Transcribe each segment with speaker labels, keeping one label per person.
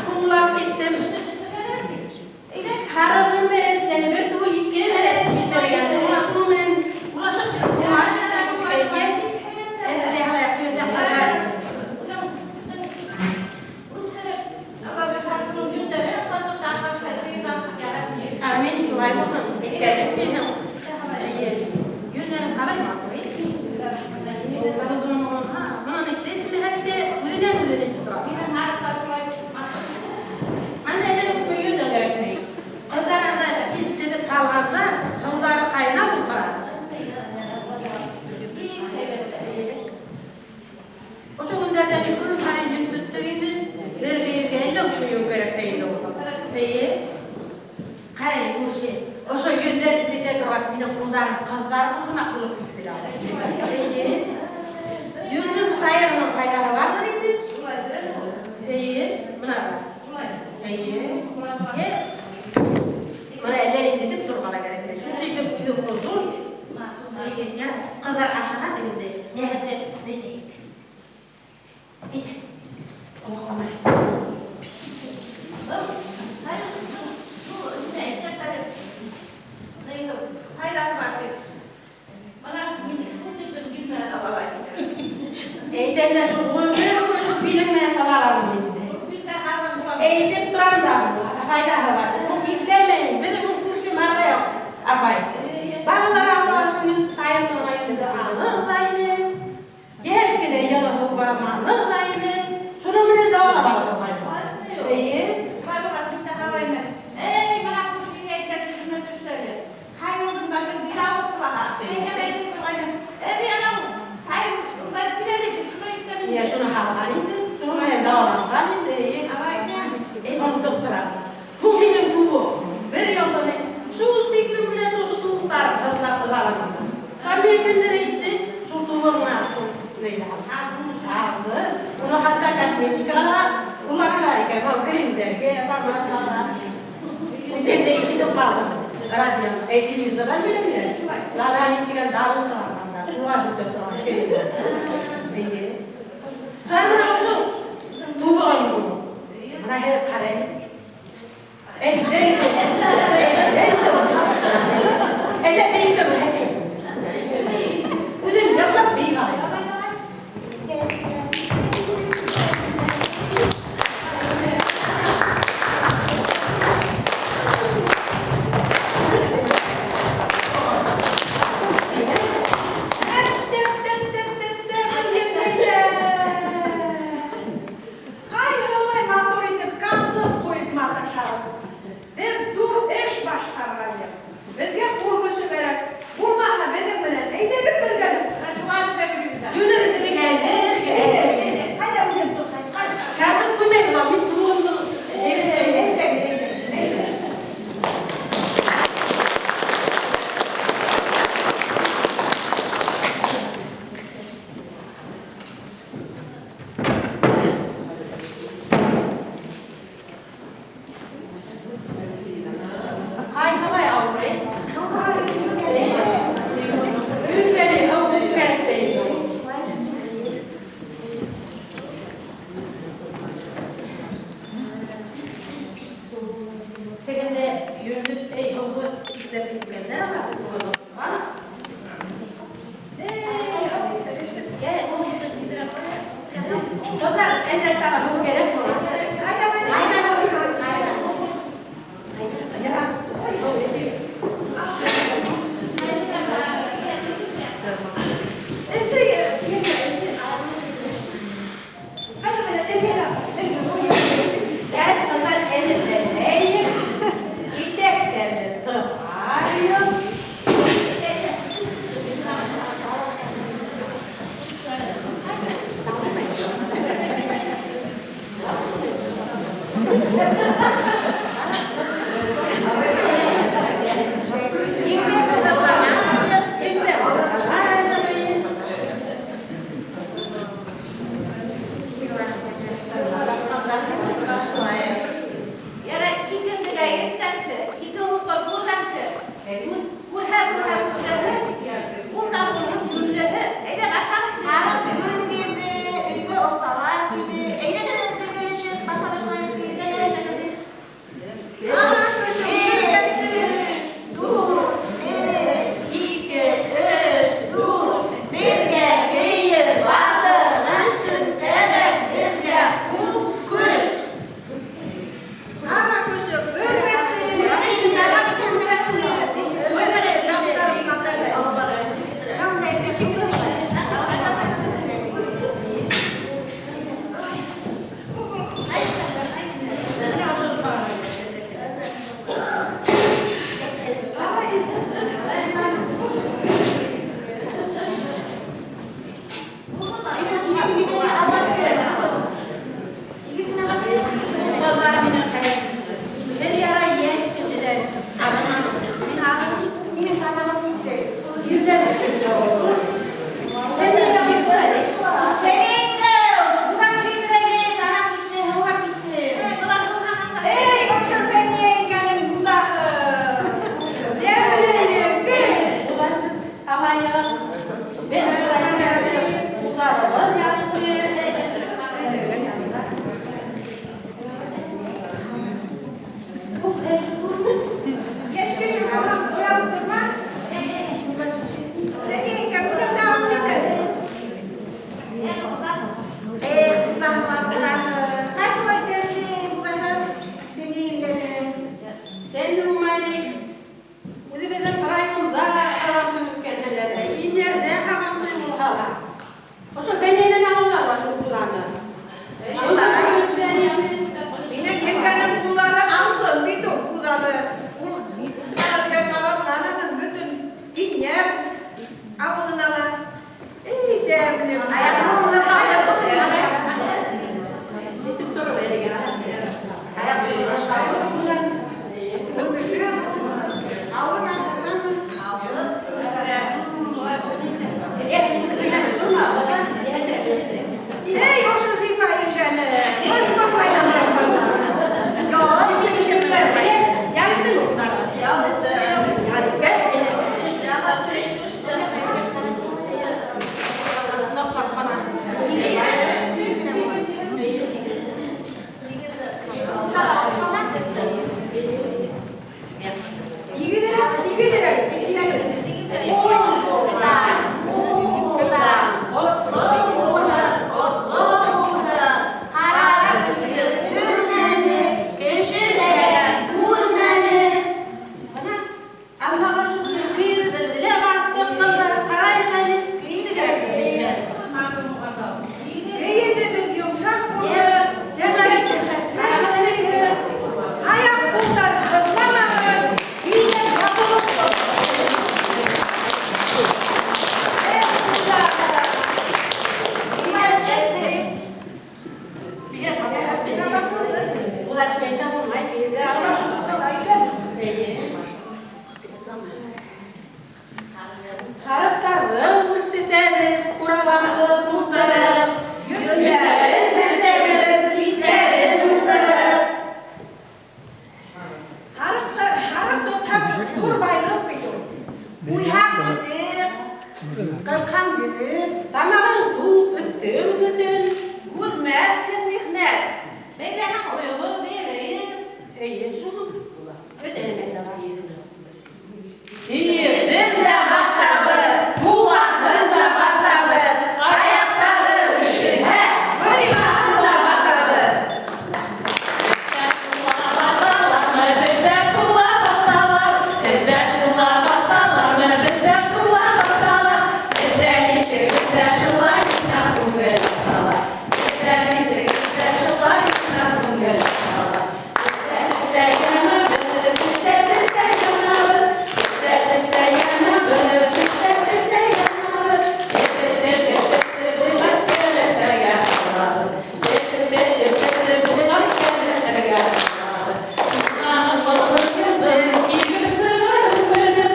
Speaker 1: Һуңлап киттем. Һарығым бәрәсләне, бер түгел, ике бәрәс китергән. Шуңа шуның менән улашып йөрөп һуңлап киттем. Әҙерләй һалайыҡ, көнөндә ҡыҙҙар. Амин, шулай булһын. Әйткәнем минең. Эйе. Йөҙҙәрен ҡарай матур. Мынан әйтте, хәтта үҙенән үҙе әйтеп тора. Анда әллә күпме йөн дә кәрәкмәй. Ҡыҙҙар анда ишетеп ҡалғанда, һыуҙары ҡайнап ултыра. Ошо көндәрҙә көн һайын йөн төттөк инде. Бер бейергә әллә күпме йөн кәрәк тә инде ул. Эйе. Ҡара, күрше, ошо йөндәрҙе тетә торғас, минең ҡулдарым ҡыҙҙар ҡулына булып китте. Эйе. Йөндөң сайырының файҙаһы барҙыр инде. Эйе, бына. Эйе. Бына әллә ни тетеп торорға ла кәрәкмәй. Шул тиклем үҙе оҙон. Эйе, ҡыҙҙар ашыға тегендә. Нәһеҙҙе әйтәйек. Әйҙә. Әйтәм дә шул ғүмер буйы шул билең менән ҡалаланым инде. Әйтеп торам да, файҙаһы бар. Ул иҫләмәйем. Беҙҙең ул күрше Марғай апай. Балалар ауылға шул йөн сайырҙың йөндө алыр ҙа ине. Йәһәт кенә йылы һыуға маныр ҙа ине. Шуның менән дауалап ала торғайны. Эйе. Йә, шуны һалған инде. Шуның менән дауаланған инде. Эйе. Эй, онотоп торам. Һуң минең тубыҡ. Бер йылдан шул тиклем генә ошо тубыҡтарым һыҙлап һыҙаланды. Һәм кемдер әйтте, шул тубығыңа шул нейҙе алды. Уны хатта косметикаға ҡулланалар икән, был кремдәргә, помадаларға. Үткәндә ишетеп ҡалдым. Радио, эй, телевизорҙан һөйләнеләр. Лалани тигән дарыу сығарғандар. Шуға һөртә торған кремдәр. Эйе. Һәм бына ошо тубығым был. Бына һеҙ ҡарайым. Эй, эй, эй, әллә бейек түгел, әйтәйем. Үҙем йырлап бейек алайым.
Speaker 2: Ҡайһылай матур итеп концерт ҡуйып маташабыҙ. Беҙ ҙур эш башҡарғайныҡ. Беҙгә ҡул көсө кәрәк. Булмаһа, беҙҙең менән әйҙәгеҙ бергәләп.
Speaker 1: Йүнегеҙ әҙер.
Speaker 2: Әйҙә, әйҙә. Ҡайҙа үҙем туҡтай? Ҡайҙа?
Speaker 1: Концерт ҡуймайбыҙ, мин тубығымды
Speaker 2: Әйҙә, әйҙәгеҙ, әйҙә, әйҙә.
Speaker 1: Ҡайһылай ауырый. Өлкәне һыу кәрәк тә инде ул. Тегендә йөндө, эй, һыуҙы эҙләп киткәндәр ала, бар. Ҡыҙҙар, әҙерәк тағы һыу кәрәк була.
Speaker 2: Ҡайҙа, ҡайҙа?
Speaker 1: Ҡайҙа һыу? Ҡайҙа? Ҡайҙа? Һыу эсәйек.
Speaker 2: Әйҙә, әйҙә, әйҙә. Ҡайҙа, ҡайҙа? Эльвира, Эльвира.
Speaker 1: Йәл, ҡыҙҙар, әҙерләнәйек. Итәктәрҙе тығайыҡ. Беҙ ҡулларыбыҙ ял итте.
Speaker 2: Йәш кеше булһаң, оялып торма. Ләкин үҙең дә аҡыл ит әле.
Speaker 3: Эх, ҡайһылай тәмле булаһы, белмәйем.
Speaker 1: Тәмле булмай. Үҙебеҙҙең районда һабантуй үткәрһәләр ҙә, Инйәрҙә һабантуй булһа ла. Ошо Бәләйҙән алалар ҙа шул ҡуланы.
Speaker 2: Минең еңгәнең ҡуллары алтын бит ул ҡуллары. Ул таралған бөтөн Инйәр ауылына ла. Эй, тәмле.
Speaker 1: Итеп тороп әлегә.
Speaker 2: Эй, ошо Зифа еңгәне. Башҡа ҡайҙан Ял.
Speaker 1: Ял иттеме ҡуҙҙар?
Speaker 3: Ял итте.
Speaker 1: Ял иткәс,
Speaker 2: Игеҙерәк, игеҙерәк, игеҙерәк.
Speaker 3: Уң ҡулдан, уң ҡулдан, ҡотло булһын, ҡотло булһын. Ҡара көҙгө өрмәне, кешеләрҙән күрмәне.
Speaker 1: Бына Аллаға шөкөр, көйөбөҙ лә баҫтыҡ, ҡыҙҙар, ҡарайыҡ әле, нисек.
Speaker 2: Кейемебеҙ йомшаҡ булһын, дәртләшеп аяҡ ҡулдар һыҙламаһын, билдәр ябылып торһон. Эх, ҡыҙҙар.
Speaker 3: Улар эшләсте.
Speaker 1: Улар эшләйсә булмай, кейемде
Speaker 2: Эш
Speaker 1: алып.
Speaker 2: башып тора икән.
Speaker 1: Һарыҡтарҙы үрсетәбеҙ, ҡураларҙы тултырып, йөндәрен тетәбеҙ, кистәрен ултырып.
Speaker 2: Һарыҡтар, һарыҡ тотһаң, ҙур байлыҡ бит ул.
Speaker 3: Уйһаң итек, ҡырҡһаң йөнө.
Speaker 1: Тамағың туҡ, өҫтөң бөтөн.
Speaker 3: Күрмәҫһең михнәт. Бәйләһәң ойоғо бирер.
Speaker 1: Эйе, шул. Бөтә нәмә лә бар. Кейемен дә баҫабыҙ, ҡулаһын да баҫабыҙ, аяҡтары өшөһә, быймаһын да баҫабыҙ. Беҙҙә ҡула баҫалар, беҙҙә ҡула баҫалар, беҙҙә ҡула баҫалар, беҙҙә нисек, беҙҙә шулай гына күңел асалар. Беҙҙә нисек, беҙҙә шулай гына күңел асалар. Беҙҙә беҙҙә янабыҙ, беҙҙә беҙҙә янабыҙ, беҙҙә беҙҙә янабыҙ, беҙҙә беҙҙә янабыҙ, беҙҙә беҙҙә булғас кәләфәргә һалабыҙ. Беҙҙә беҙҙә булғас кәләфәргә һалабыҙ. Килеп сығыр белдем,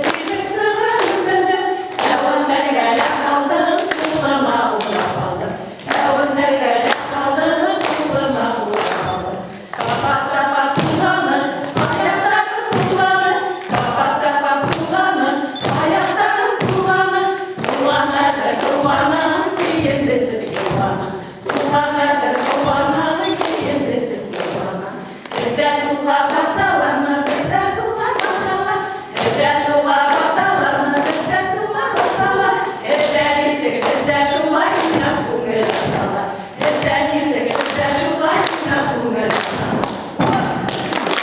Speaker 1: килеп сығыр белдем, Әүәндәргә лә ҡалдым, ҡулыма улап алдым. Әүәндәргә лә ҡалдым, ҡулыма улап алдым. Тапа-тапа ҡуланы, аяҡтарым ҡуланы, тапа-тапа ҡуланы, аяҡтарым ҡуланы, ҡуланы, ҡуланы, кейемдесен ҡуланы.